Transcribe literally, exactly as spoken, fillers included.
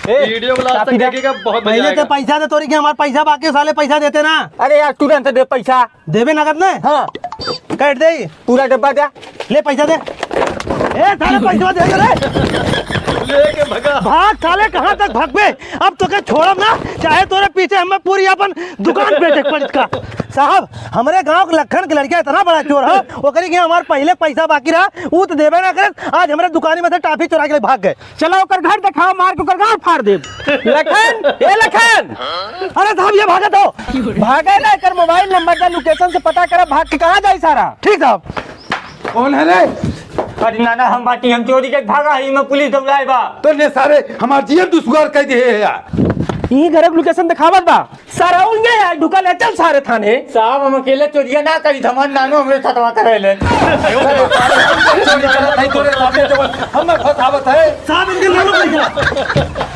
ए, वीडियो को लास्ट तक देखिएगा, बहुत मजा आएगा। पहले तो पैसा दे, तोरी के हमार पैसा बाकी, साले पैसा देते ना। अरे यार, तुरंत दे पैसा। देबे नगद ने? हाँ। काट दे। पूरा डब्बा दे। ले पैसा दे। ए, साले पैसा दे रे। लेके भगा। भाग साले, कहाँ तक भागबे? अब तोके छोड़ब ना, चाहे तोरे पीछे हमें पूरी अपन दुकान बेचे के पड़त का। साहब, हमरे गांव के लखन के लड़का इतना बड़ा चोर है, ओकरी के हमार पहले पैसा बाकी रहा, ऊ तो देबे ना करे, आज हमरे दुकानी में से टाफी चुरा के ले भाग गए। चला ओकर घर देखावा, मार के ओकर गांड फाड़ देब। लखन, ए लखन। अरे साहब, ये भागत हो। भागे ना, एकर मोबाइल नंबर दे, लोकेशन से पता करा, भाग के कहाँ जाई सारा। ठीक साहब। कौन है रे? अरे नाना, हम बाटी, हम चोरी के भागा ही, मैं पुलिस दौड़ाए बा। तो ने सारे हमार जियन दुश्वार कह दिए है यार। ई घर के लोकेशन देखावत बा। सारा उइया यार ढुकल है, चल सारे थाने। साहब, हम अकेले चोरिया ना करी, हमार नानो हमरे सतवा करे ले। चोरी करत है, तोरे साथे जवन हमें फंसावत है। साहब, इनके नानो पैसा।